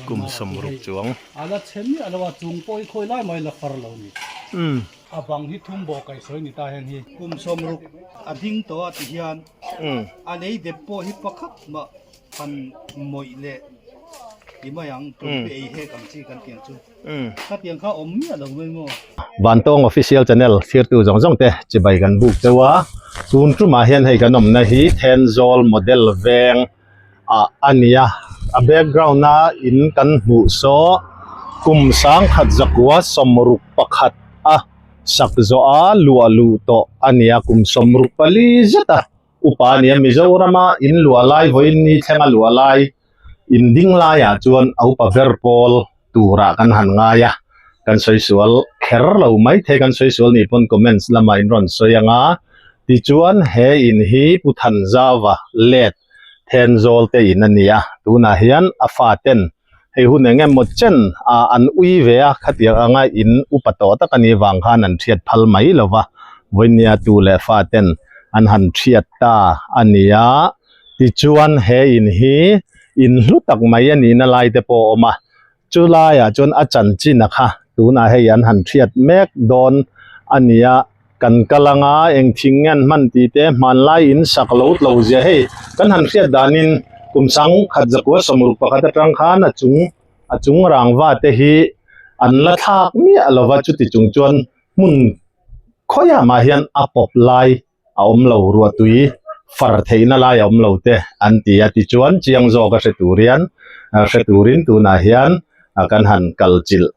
Kum 60 chuang. A la chhe miah lo a, chung pawh hi khawi lai mai la far lo ni. A bang hi thum bawh kaihsawi ni ta hian hi. Kum 60 a ding tawh a ti hian a lei dep pawh hi pakhat mah han mawih leh ti mai ang, tawlhpui ei hek ang chi kan tiang chu. Khatiang kha awm miah lo mai maw? Vantawng Official Channel thirtu zawng zawng te chibai kan buk deuh a, tun tumah hian hei kan awmna hi Thenzawl Model Veng ah a ni a, a background a in kan hmuh saw kum 1961 a sak zawh a luah luh tawh a ni a, kum 64 zet a upa a ni a, Mizorama in luah lai vawiin ni thlenga luah lai in ding laiah chuan a upa ber pawl turah kan han ngai a, kan sawi sual kher lo mai thei, kan sawi sual nih pawn comments lamah in rawn sawi ang a, tichuan he in hi Pu Thanzauva let Thenzawl te in a ni a, tunah hian a fa ten hei hun eng emaw chen a an ui ve a, khatiang anga in upa tawh tak a nih vang khan an thiat phal mai lo va, vawinia tu leh fa ten an han thiat ta a ni a, tichuan he in hi in hlu tak mai a nihna lai te pawh a awm a, chu laiah chuan a chanchin a kha tunah hei an han thiat mek dawn a ni a, kan kal anga eng thing nge an hman tih te hmanlai in sak lo tlo zia hei kan han hriat danin kum 1961 atang khan a chung a chung rangva te hi an la thlak miah lova chuti chung chuan hmun khawiah mah hian a pawp lai a awm lo ruahtui far theihna lai a awm lo te an ti a tichuan chiang zawk a hre tur hian hre turin tunah hian kan han kal chilh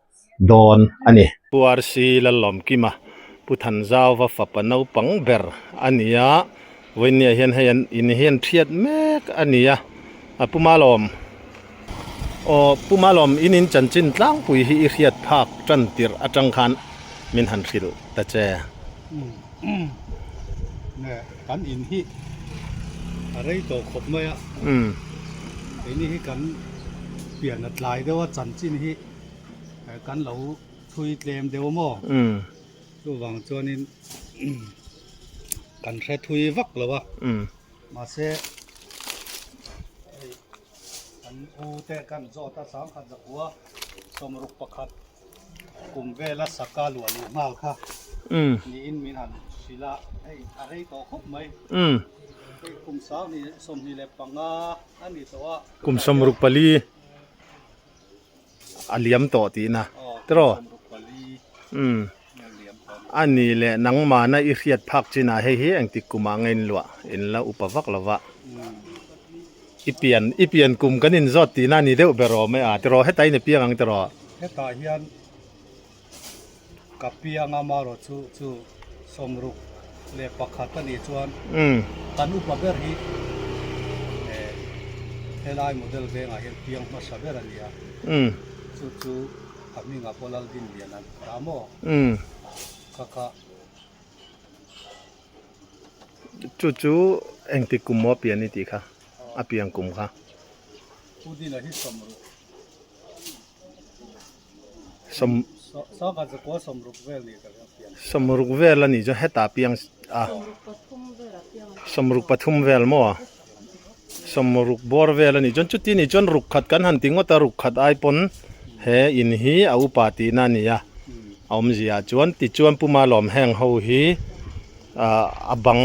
dawn a ni. Pu RC Lallawmkima Pu Thanzauva fapa naupang ber a ni a, vawinia hian hei an in hi an thiat mek a ni a, a Pu Malawm aw Pu Malawm in in chanchin tlangpui hi i hriat phak tan tirh atang khan min han hrilh ta che. Nge kan in hi a rei tawh khawp mai a, keini hi kan pian a tlai deuh a chanchin hi kan lo thui tlem deuh maw chuvang chuanin kan hre thui vak lo a mahse hei kan u te kan zawt a 1961 kum vela saka luah luh nghal kha niin min han hrilh a hei a rei tawh khawp mai hei kum 25 a ni tawh a kum 64 a liam tawh tihna tiraw umm a ni leh nangmahna i hriat phak chinah hei hi engtik kumah nge in luah in la upa vak lova i pian i pian kum kan inzawt tihna a ni deuh ber awm e a tiraw hetah in i piang ang tiraw. Hetah hian ka piang a marawh chu chu 61 a nih chuan kan upa ber hi helai model vengah hian piang hmasa ber a ni a, chu chu a hmingah pawh Laldinlian an ti ta maw? Kha kha. Chu chu engtik kum maw a pian i tih kha, a pian kum kha. Pu Dina hi 60. Sawm 1960 vel ni ka pian. 60 vel a nih chuan hetah piang a. 63 vel maw? 60 bawr vel a nih chuan chuti nih chuan ruk khat kan han ti ngawt a ruk khat ai pawn he in hi a upa tihna a ni a. A awmzia chuan tichuan Puma lawm heng ho hi a bang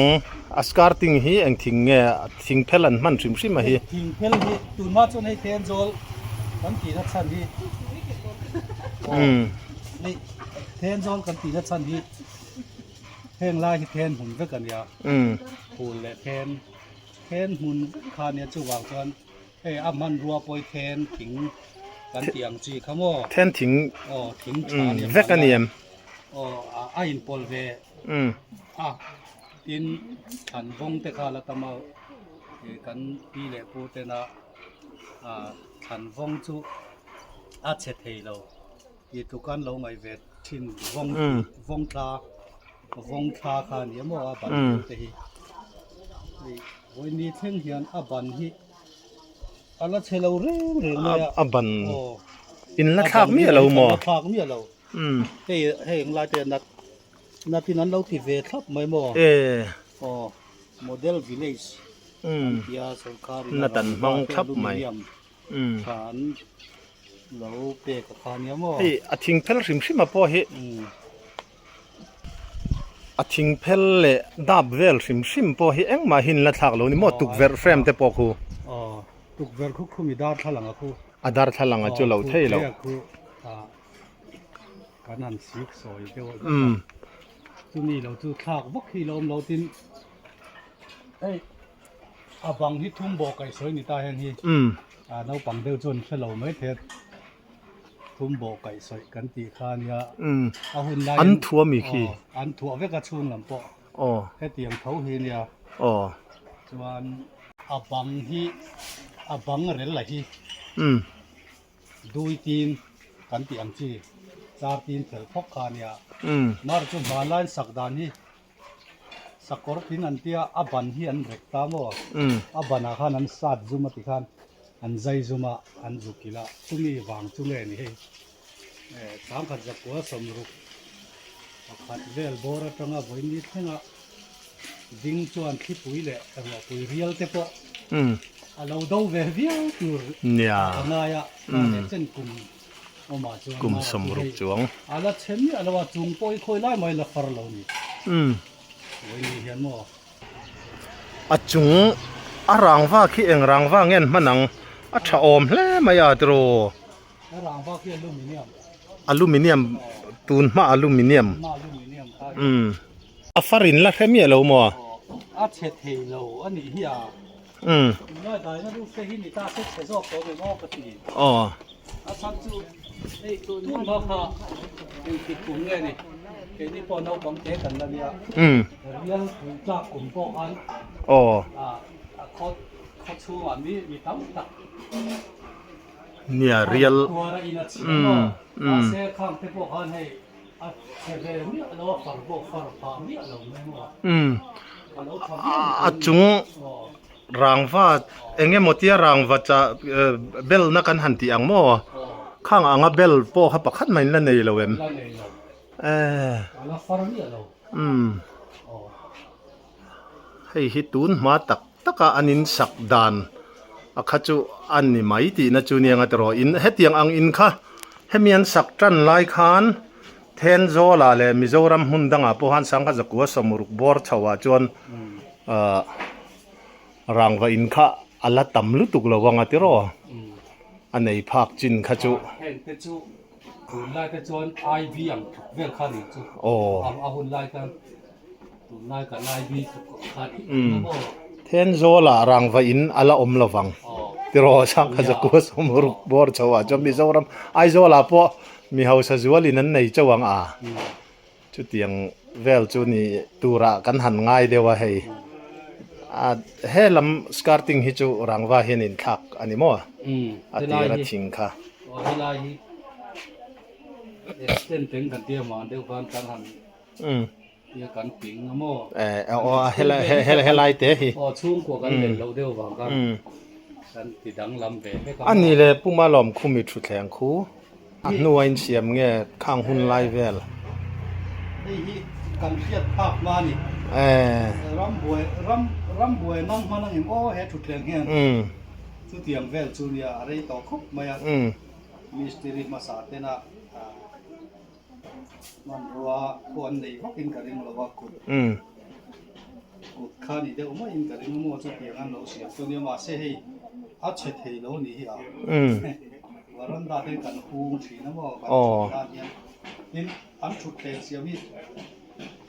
a skirting hi eng thing nge thing phel an hman hrim hrim a hi. Thing phel hi tunhma chuan hei Thenzawl kan tihna chhan hi hei Thenzawl kan tihna chhan hi heng lai hi then hmun vek a nia phul leh then then hmun vek kha a nia chuvang chuan hei a hmanrua pawh hi then thing kan tih ang chi kha maw then thing aw thing tha a nia vek a ni em. Aw a inpawlh ve a tin thlan vawng te kha la tam a kan pi leh pu tena thlan vawng chu a chhe thei lo tih tluk an lo ngaih ve thin vawng vawng thla vawng thla kha a ni a maw a ban te hi hei vawiin thleng hian a ban hi a la chhe lo reng reng mai a a ban in la thlak miah lo maw la thlak miah lo. Hei hei englai te nat natin an lo ti ve thlap mai maw? E. Aw model village an tia sorkar in a ram hmang thlap mai. Tha an Lo pek a kha nia maw? Hei a thing phel hrim hrim a pawh hi a thing phel leh dap vel hrim hrim pawh hi engmah hi an la thlak lo ni maw tukverh frame te pawh khu. Aw tukverh khu khumi darthlalang a khu. A darthlalang a chu lo thei lo. Kan han sik sawi deuh a chumi lo chu thlak vak hi lo awm lo tin hei a bang hi thum bawh kaih sawi ni ta hian hi a naupang deuh chuan hre lo mai thei a thum bawh kaih sawi kan tih kha ania a hun lai an thuah mi khi an thuah vek a chhung lam pawh hetiang tho hi ania chuan a bang hi a bang rel la hi. Dui tin kan tih ang chi char tin fel phawk kha a nia. Mar chu hmanlaiin sak dan hi sakawr thing an tia a ban hi an rek ta maw? A banah khan an sat zum a ti khan an zai zum a an zu kilh a chumi vang chu nge ni hei sangkhat zakua sawmruk pakhat vel bawr atanga vawiin thlenga Ding chuan thlipui leh ruahpui rial te pawh a lo do ve viau tur a ngai a, hna leh chen kum awmah chuan kum sawmruk chuang a la chhe miah lo a, chung pawh hi khawi lai mai la far lo ni. Vawiin hian maw? A chung a rangva khi eng rangva nge an hman ang? A tha awm hle mai a tiraw? A rangva khi aluminium. Aluminium tun hma aluminium. Hma aluminium kha. Umm. A far in la hre miah lo maw? A chhe thei lo a nih hi a. Umm. Tunlai daina ruk te hi ni ta se chhe zawk tawh mai maw ka ti. Aw. A chhan chu hei tun hma kha engtik kum nge ni? Keini pawh naupang te kan la nia. Umm. Rial pui tlak kum pawh khan. Aw. A khaw khaw chhungah mi mi tam tak. Nia rial umm umm. Umm a chung rangva eng emaw tia rangva chah belna kan han tih ang maw khang anga bel pawh kha pakhat mai in la nei lo em eh umm hei hi tun hma tak. Taka an in sak dan a kha chu a ni mai tihna chu nia nga tiraw in hetiang ang in kha hemi an sak tan lai khan Thenzawl-ah leh Mizoram hmun dangah pawh khan Sangha Zakua sawmruk bawr chho ah chuan ahh rangva in kha a la tam lutuk lo ang a tiraw a nei phak chin kha chu. Heng te chu tunlai te chuan IB ang tluk vel kha ni chu a hun lai khan. Tunlai kan lai bi tluk kha ni ang maw? Thenzawl-ah rangva in a la awm lo vang. Tiraw Sangha Zakua Sawmruk bawr chho ah chuan Mizoram Aizawl-ah pawh mi hausa zualin an nei chauh ang a. Chutiang vel chu ni turah kan han ngai deuh a hei. A he lam skirting hi chu rangva hian inthlak a ni maw? A tira thing kha. Aw helai hi extend teng kan tia man deuh khan kan han Nia kan ping a maw? Eh aw helai te hi. Aw chhungkua kan len loh deuh vang khan kan ti danglam ve vek a maw? A ni le Puma lawm khumi thutthleng khu a hnua insiam nge khang hun lai vel. Hei hi kan hriat phak hma a ni. Eh. Rambuai ram rambuai mang hman ang em aw he thutthleng hian. Chutiang vel chu nia a rei tawh khawp mai a. Mistiri hmasa tena Hmanrua pawh an nei vakin ka ring lo a, kut kut kha ni deuh maiin ka ring a maw chutiang an lo siam chu nia mahse hei a chhe thei lo ni hi a varanda te kan hung thin a maw kan thut nan hian tin an thutthleng siam hi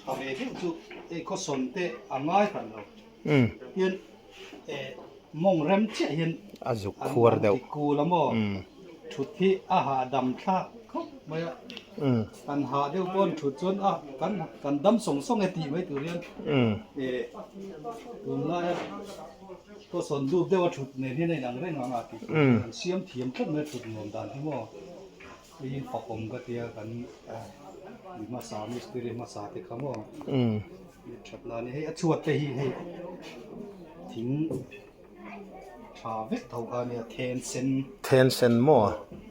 tha ve deuh chu hei khawsawn te a ngai hran lo tin eh mawng rem chiah hian a zuk khuar deuh an ti kul a maw thut hi a hahdam thlak khawp mai a kan hah deuh pawn thut chuan a kan kan dam sawng sawng e tih mai tur hian eh tunlaia kawsawn dup deuh a thut nen hian a inang reng ang a tih tur hian an siam thiam tlat mai a thut nuam dan hi maw hei hi fakawm ka tia kan mi hmasa mistiri hmasa te kha maw. That la ni hei a chhuat te hi hei thing tha vek tho kha nia then sen then sen maw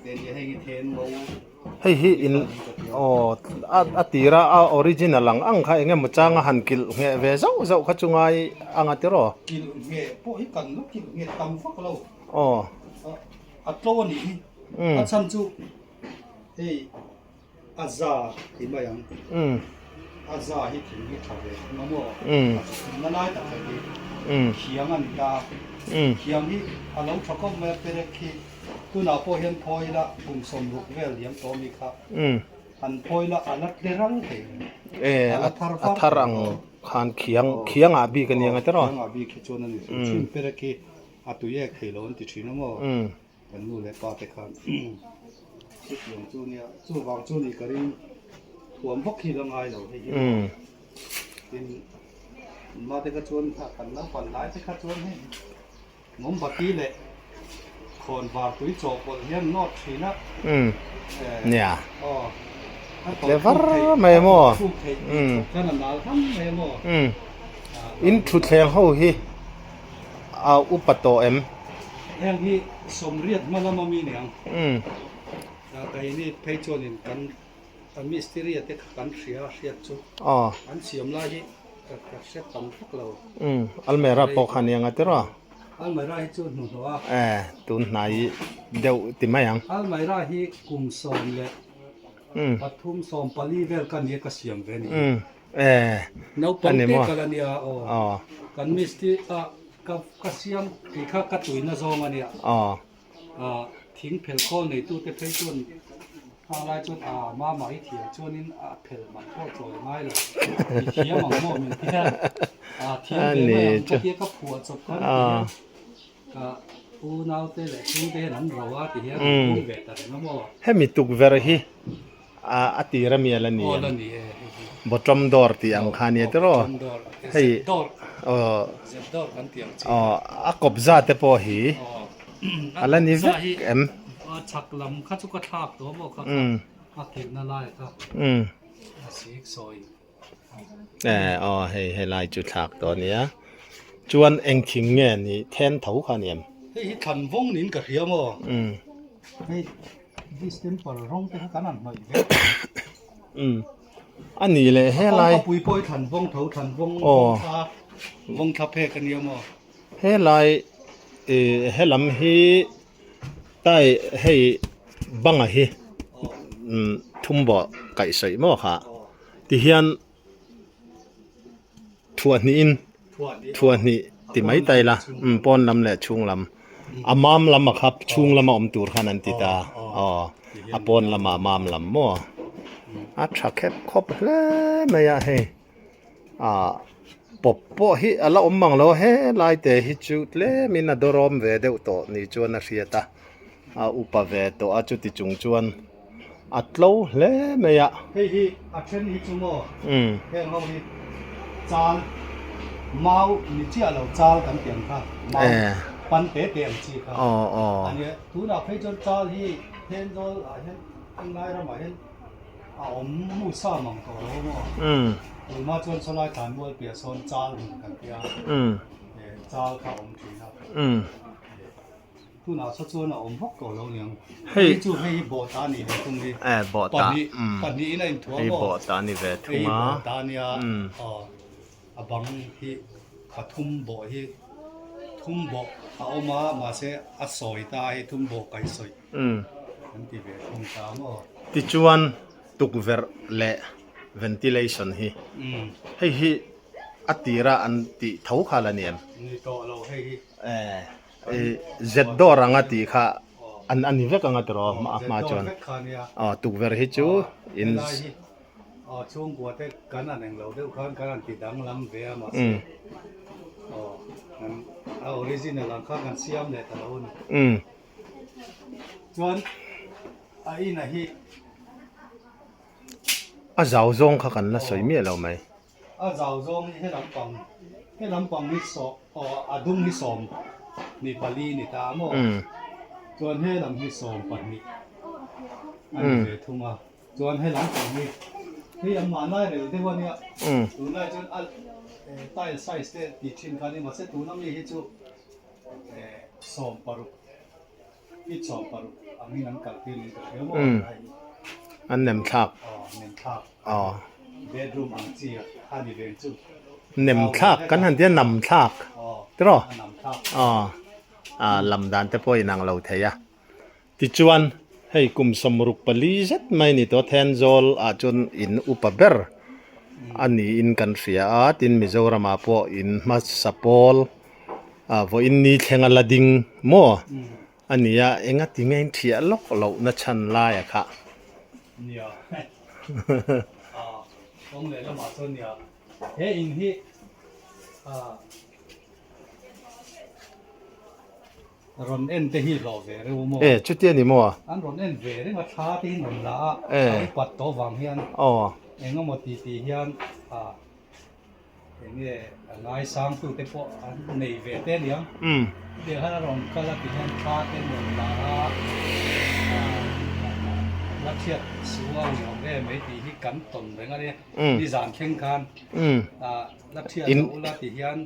then nia hei hi then ngo hei hi in aw a a tira a original ang ang kha eng emaw changa han kilh ngheh ve zauh zauh kha chu ngai ang a tiraw kilh ngheh pawh hi kan la kilh ngheh tam vak lo aw a tlo a nih hi. A chhan chu hei a za ti mai ang. A za hi thing hi tha ve thung a maw? A thumna lai tak hi khiang a ni ta. Khiang hi a lo tha khawp mai a, perek hi tunah pawh hian phawi ila kum 60 vel liam tawh a mi kha. Han phawi ila a la tle ral thei reng. E, a thar ang khan khiang khiang ah bik a nia ngai tawh. Khiang ah bik hi chuan a ni thin. Thin perek hi a tui ek thei lo an ti thin a maw? Kan nu leh pa te khan chutiang chu nia chuvang chu ni ka ring thuam vak hi la ngai lo hei hi tin ma te kha chuan kan naupan lai te kha chuan hei mawmbati leh khawn var tui chawhpawlh hian nawt thin a nia le var mai maw khan a nal ham mai maw in thutthleng ho hi A upa tawh em? Heng hi sawmriat hma lama mi niang. Keini phei chuanin kan mistiri te kha kan hria hriat chu an siam lai hi ka hre tam vak lo. Almera pawh kha nia nga tiraw? Almera hi chu hnuhnawh a. E tun hnai deuh ti mai ang. Almera hi kum 13 14 vel ka nia ka siam ve ni. Eh, Naupang te kal a nia aw. Kan mistiri a ka ka siam tih kha ka tuina zawng a nia. Ah thing phel khawl neitu te phei chuan hma lai chuan a mama hi thiam chuanin a phel man pawh chawi ngai lo. I thiam ang maw min ti a. Ah thiam ve mai ang ka tia ka phuah chawp khan ti hian ka u naute leh chhungte hian an ro a ti hian an pung ve ta reng a maw. Hemi tukverh hi A tir a mial a ni em? Bottom door tih ang kha a nia tiraw? Hei aw a kawp za te pawh hi a la ni vek em? Aw hei helai chu thlak tawh a nia. Chuan eng thing nge ni then tho kha a ni em? Hei hi thlan vawng niin ka hria maw? Hei distemper rawng te kha kan han hnawih ve. Umm a ni leh helai. Kawngka pui pawh hi thlan vawng tho thlan vawng vawng thla vawng thla phek a nia maw? Helai ih helam hi tai hei banga hi umm thum bawh kaih sawi maw kha tihian. Thuah hnihin thuah hnih ti mai ta ila umm pawn lam leh chhung lam a mam lam a kha chhung lama awm tur khan an ti ta aw a pawn lama mam lam maw a tha khep khawp hle mai a hei ah pawp pawh hi a la awm mang lo a helai te hi chu tlemin a dawrawm ve deuh tawh ni chuan a hriat a a upa ve tawh a chuti chung chuan. A tlo hle mai a. Hei hi a then hi chu maw heng ho hi chal mau ni chiah lo chal kan ti ang kha mau pan te te ang chi kha a nia tunah phei chuan chal hi Thenzawl ah hian Englai ramah hian a awm mu sa mang tawh lo maw tunhma chuan sawlai thlanmual piah sawn chal hmun kan ti a chal kha a awm thin a. Tunah saw chuan a awm vak tawh lo niang. Hei chu hei hi bawh ta a ni ve thung hi. Eh bawh ta. Pahnih pahnihin a inthuam Hei bawh ta a ni ve thung a. Hei bawh ta a nia. Aw a bang hi pathum bawh hi thum bawh a awm a mahse a sawi ta a hei thum bawh kaih sawi an ti ve thung ta maw. Tichuan tukverh leh ventilation hi hei hi a tira an tih tho kha la ni em? Ni tawh lo hei hi. Eh. Z dawr anga tih kha an a ni vek anga tiraw a hma chuan aw tukverh hi chu in aw chhungkua te kan an englo deuh khan kan an ti danglam ve a mahse aw kan a original ang kha kan siam leh ta lo a ni chuan a inah hi a zau zawng kha kan la sawi miah lo mai. A zau zawng hi he lampang he lampang hi saw aw a dum hi 14 ni ta maw chuan he lam hi 12 a ni ve thung a chuan he lampang hi hei an mahni rel deuh a nia tunlai chuan a tile size te tih thin kha a ni mahse tuna mi hi chu 16 i 16 angin an kaltir niin ka hria maw an nem thlak aw nem thlak. Aw. Bedroom ang chi a ni ve chu. Nem thlak kan han tia nam thlak. Tiraw? Nam thlak. Aw. A lam dan te pawh inang lo thei a. Tichuan. Hei kum 64 zet mai ni tawh Thenzawl ah chuan in upa ber a niin kan hria a, tin Mizoram ah pawh in hmasa pawl ah vawiin ni thleng a la ding maw a ni a, enga ti nge in thiah lawk loh na chhan lai a kha. Nia ah kawng leh lamah chuan nia he in hi ah. Rawn en te hi hlawh ve reuh maw? E, chutia ni maw? An rawn en ve reng a, thla te hi rawn la a, a upat tawh vang hian eng emaw ti tih hian eng nge a ngaisangtu te pawh an nei ve te aniang. Chutiang hian a rawn kal a ti hian thla te an rawn la a, la chhiat su a ni awm em mai tih hi kan tawn reng a nia. Nizan thleng khan la chhiat lo ula ti hian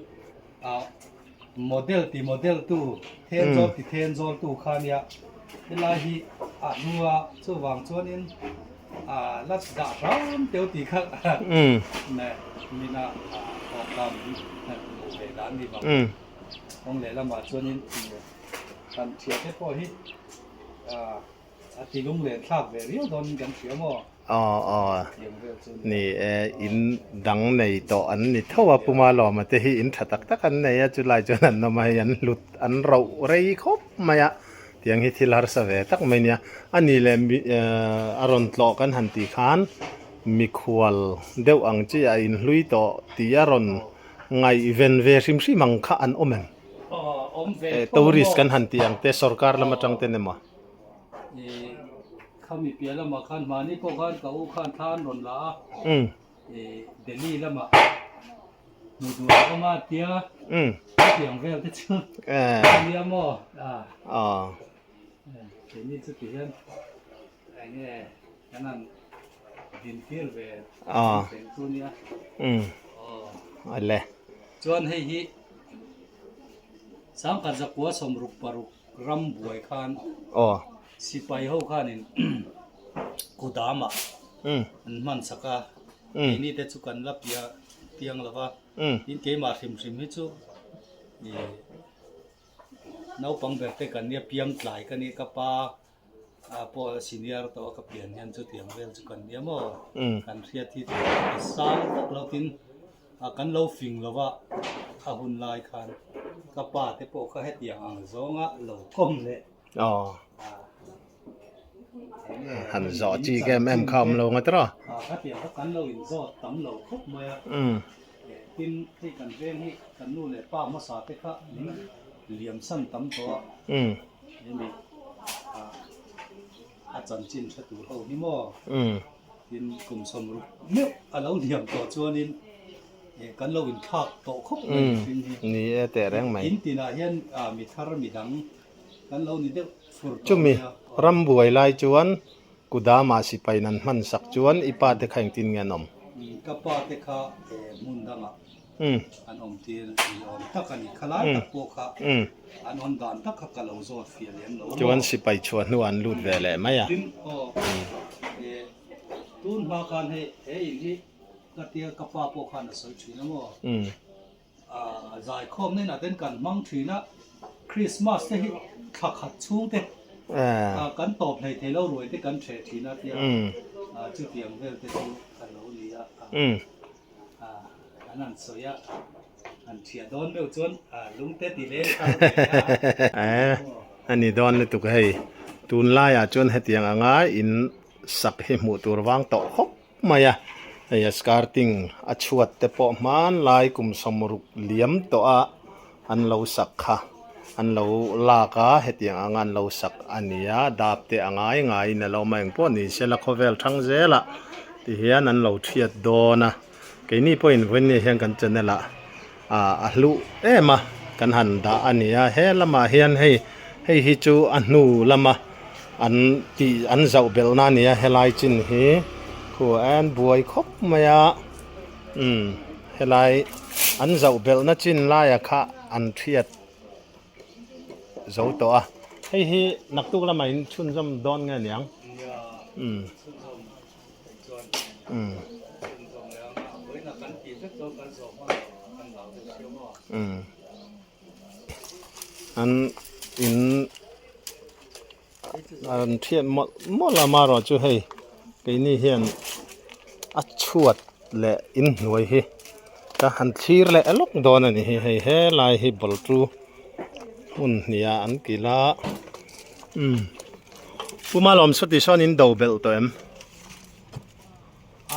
Model ti model tu, thenzawl ti thenzawl tu kha nia helai hi a hnu a, chuvang chuanin la dah hram teuh tih kha mina thawhkam hmuh ve dan ni vang. Kawng lehlamah chuanin kan thiante pawh hi A ti lunglen thlak ve riau dawn in kan hria maw? Aw aw ni e, in dang nei tawh an ni tho a, Puma Lawma te hi in tha tak tak an nei a, chulai chuan an awm a hei an hlut an roh rei khawp mai a, tiang hi thil harsa ve tak mai nia, a ni leh mi a rawn tlawh kan han tih khan mikhual deuh ang chi a inhlui tawh tih a rawn ngaihven ve hrim hrim ang kha an awm em? Tourist kan han tih ang te sorkar lam atang ten emaw? Khami piah lamah khan mahni pawh khan ka u khan thla an rawn la a, Delhi lamah hmuh duh a awm a tia hetiang vel te chu a nia maw? Keini chu ti hian eng nge kan han dintir ve reng chu nia. Chuan hei hi Sangkhat zakua 66 ram buai khan sipai ho khanin kudamah an hman sak a, keini te chu kan la piang lo va, tin keimah hrim hrim hi chu ih naupang ber te kan nia piang tlai ka nia ka pa pawh senior tawh a ka pian hian chutiang vel chu kan nia maw kan hriat hi a sang vak lo tin kan lo fing lo va a hun lai khan ka pa te pawh kha hetiang ang zawnga lo kawm leh han zawh chi em em kha awm lo ngawt rawh khatiang kha kan lo inzawt tam lo khawp mai a tin hei kan veng hi kan nu leh pa hmasa te kha min liam san tam tawh a hemi a chanchin hre tur ho hi maw tin kum 60 meuh a lo liam tawh chuanin kan lo inthlak tawh khawp mai mihring hi ni e teh reng mai in tinah hian mi thar mi dang kan lo ni deuh fur tawh chumi ram buai lai chuan Kudama sipai nan hman sak chuan i pa te kha engtin nge an awm? Ka pa te kha hmun dangah an awm tir ni awm tak a ni. Khalai tak pawh kha an awm dan tak kha ka lo zawt fiah lem lo maw? Chuan sipai chhuah hnuah an lut ve leh mai a. Tin aw, tun hma khan hei he in hi ka tia ka pa pawh khan a sawi thin a maw? Zaikhawm nen ah ten kan hmang thin a, Christmas te hi thla khat chhung te kan tawp hlei thei lo ruai te kan hreh thin a tia chutiang vel te chu a lo ni a, an han sawi a, han thiah dawn meuh chuan lung te ti leng thar ve a. A ni dawn lutuk hei, tunlaiah chuan hetiang anga in sak hi hmuh tur vang tawh khawp mai a, hei a skirting a chhuat te pawh hmanlai kum 60 liam tawh a an lo sak kha an lo lak a hetiang anga an lo sak a ni a dap te a ngai ngaiin a lo awm a engpawh ni sela khawvel thang zelah ti hian an lo thiat dawn a keini pawhin vawiin hian kan channel ah ah a hluh em a kan han dah a ni a he lamah hian hei hei hi chu a hnu lama an tih an zauh belhna a ni a helai chin hi khu an buai khawp mai a umm helai an zauh belhna chin laia kha an thiat zo tawh a hei hi naktuk lamah in chhunzawm dawn nge niang umm umm umm an in. An thiat mawlh mawlh a marawh chu hei keini hian a chhuat leh inhnuai hi ka han thlir leh lawk dawn a ni hi hei helai hi ball chu hmun hnih ah an kilh a umm puma lawm saw ti sawn in do belh tawh em?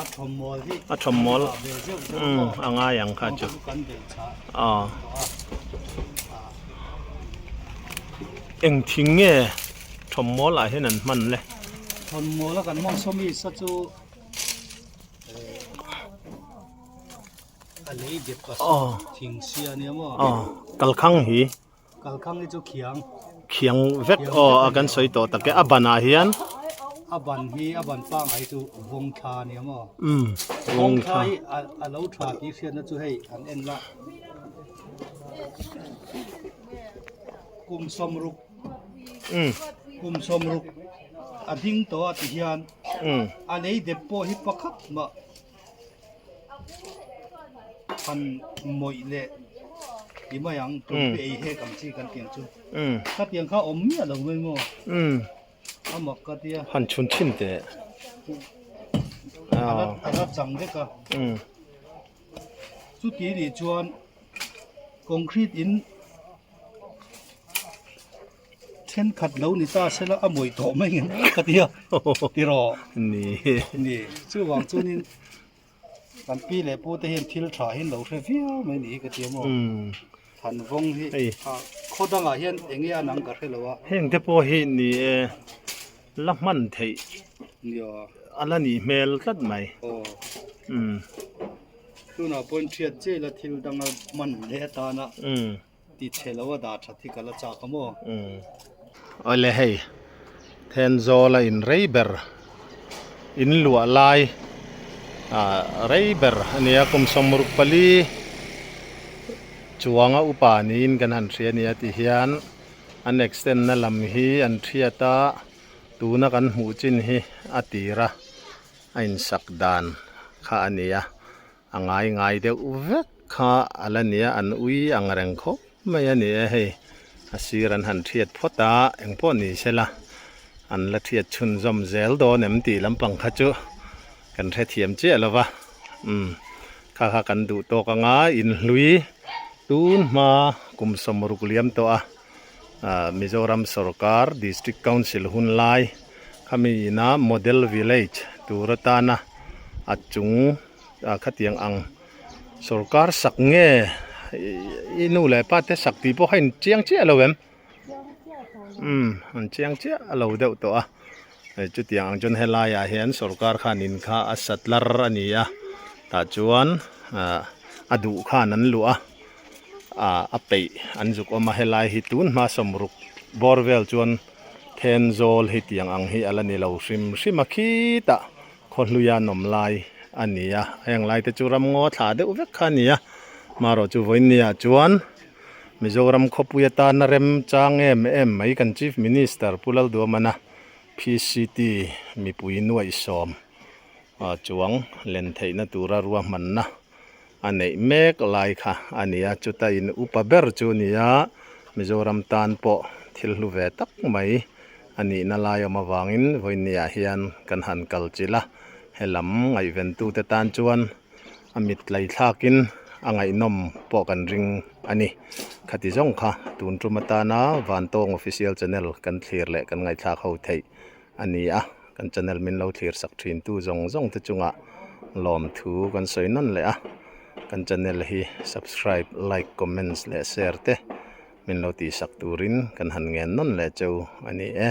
A thawmmawl hi a thawmmawl umm a ngai ang kha chu aw eng thing nge thawmmawl ah hian an hman le thawmmawl a kan hman sawmi sa chu a lei dep a thing sia nia maw aw kalkhang hi Kalkhang hi chu khiang. Khiang vek aw a kan sawi tawh tak e a ban ah hian. A ban hi a ban pangai chu vawng thla a nia maw? Umm vawng thla hi a lo tha tih hriatna chu hei an en la. Kum sawmruk umm kum sawmruk a ding tawh a ti hian umm a lei dep pawh hi pakhat mah. Han mawih leh ti mai ang tumpi ei hek ang chi kan tiang chu ka tiang kha awm miah lo mai maw a mak ka tia han chhun thin teh a la chang vek a chuti nih chuan concrete in Thenkhat lo ni ta sela a mawih tawh mai ngem ka ti a, ti rawh. Ni. Ni, chuvang chuanin kan pi leh pu te hian thil tha hi an lo hre viau mai ni hi ka ti a maw. Than vawng hi khaw dangah hian eng nge a nang ka hre lo a. Heng te pawh hi ni e, la hman theih a la nih hmel tlat mai. Aw. Tunah pawhin thiat chiah ila thil danga hman leh atana. Ti chhe lo a dah that hi ka la chak a maw? Umm. Awle hei, Thenzawl a in rei ber, in luah lai ah rei ber a nia, kum 64 chuanga upa niin kan han hria a nia ti hian an extend na lam hi an thiat a, tuna kan hmuh chin hi a tir a, a insak dan kha a nia. A ngai ngai deuh vek kha a la nia an ui ang reng khawp mai a ni e hei a sir an han thiat phawt a eng pawh ni sela an la thiat chhunzawm zel dawn em tih lampang kha chu kan hrethiam chiah lo va umm kha kha kan duh tawk anga inhlui tun hma kum 60 liam tawh a ah Mizoram sorkar district council hun lai khami ina model village tur atana a chung. Ah khatiang ang sorkar sak nge i nu leh pa te sak tih pawh kha in chiang chiah lo em umm an chiang chiah a lo deuh tawh a hei chutiang ang chuan helai ah hian sorkar khan in kha a sat lar a ni a tah chuan ah a duh khan an luah a ah a peih an zuk awm a helai hi tun hma 60 bawr vel chuan Thenzawl hi tiang ang hi a la ni lo hrim hrim a khitah. Khawhluia nawm lai a ni a, heng lai te chu ramngaw thlah deuh vek kha a ni a, marawh chu vawinia chuan Mizoram khawpui atana rem chang em em mai kan Chief Minister Pu Lalduamana PCT mipui nuaih sawm chuang len theihna tura ruahmanna a neih mek lai kha a ni a, chuta in upa ber chu a ni a, Mizoram tan pawh thil hlu ve tak mai a nihna lai awm avangin vawinia hian kan han kal chilh a, helam ngaihventute tan chuan a mit tlai thlakin a ngaihnawm pawh kan ring a ni. Khati zawng kha tun tum atana Vantawng Official Channel kan thlir leh kan ngaihthlak ho theih a ni a, kan channel min lo thlir sak thin tu zawng zawng te chungah lawmthu kan sawi nawn leh a, kan channel hi subscribe, like, comments leh share te min lo tihsak turin kan han ngen nawn leh cheu a ni e.